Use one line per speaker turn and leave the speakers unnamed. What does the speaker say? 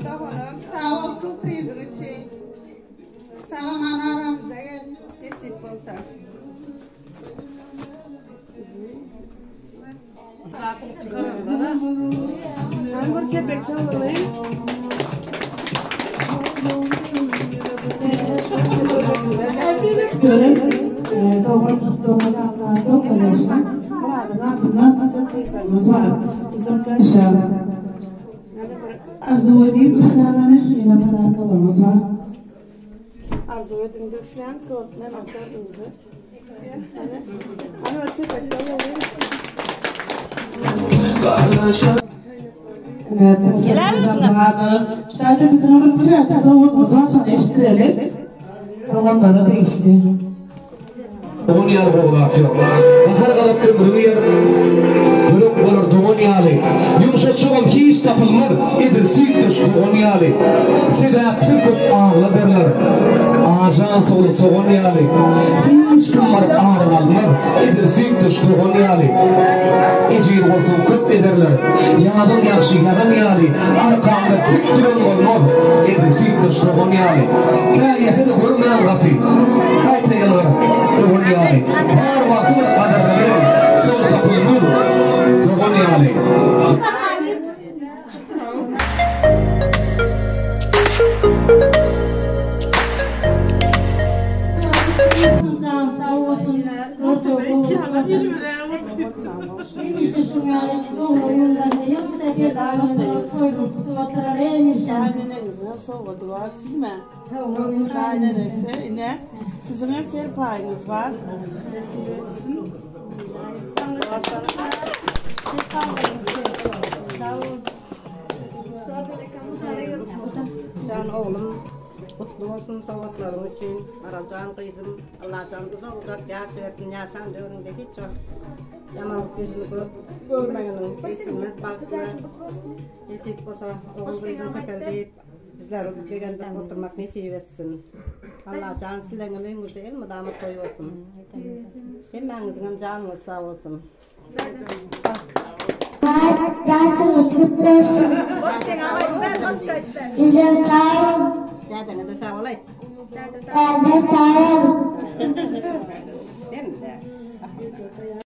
Doganym sag bol surpriziň üçin. Sag aman aramyza gel nesip bolsa.
Bir çepek çalaly. Gören dogan dogan agza arkadaşlar. Muradyň adyndan sürprizlerimiz bar. Bizim Arzuw edip üflämeni ýene podarkalarymyz bar.
Arzuw ediň-de üfläň tort näme tortumyzy. Hany hany bir çepek çalaly.
Şaýda biziň bir kiçiräk sowgatymyz bar, şony eşitdireli. Doganlara degişli.
Dogan ýaly gowy zat ýok. Gahar-gazap ömrüňi ýer, Ýürek bolar doňan ýaly. Ýumşatjagam hiç tapylmaz, Edil süýtdeş dogan ýaly. Sebäpsiz köp agladarlar, Ajan suwly sogan ýaly. Hiç kim baryp aryň almaz, Edil süýtdeş dogan ýaly. Ejir bolsaň köp ederler, Ýazyň ýagşy ýagan ýaly. Arkaňda dik duran bolmaz, Edil süýtdeş dogan ýaly. Käýese-de görmän gaty. Gaýta ýylgyr, öwen ýaly. Bar wagty bir gadyryny bilen, Soň tapylmaz dogan ýaly.
Janyň sag bolsun, rozuň gowry bolsun. Hemişe şuň ýaly doglan günlerinde ýylda bir daýamaklar toýlar tutup oturar hemişe.
Gaýneneňiziň sowgady bar sizme? Gaýnenesi ine siziň hem serpaýyňyz bar. Nesip etsin.
Jan oglum gutly bolsun sowgatlaryň üçin. Maral jan gyzym Allajan uzak uzak ýaş bersin ýaşan döwrüňde hiç wagt ýamanlyk ýüzüni görmeginiň geçilmez bagtyna nesip bolsa ogul gyzyň köpeldip bizleri begendirip oturmak nesip etsin. Allajan sileňem öýüňizde elmydama toý bolsun. Hemmäňiziňem janyňyz sag bolsun. Dädeňe-de sag bol aýt. Däde sag bol. Sen-de.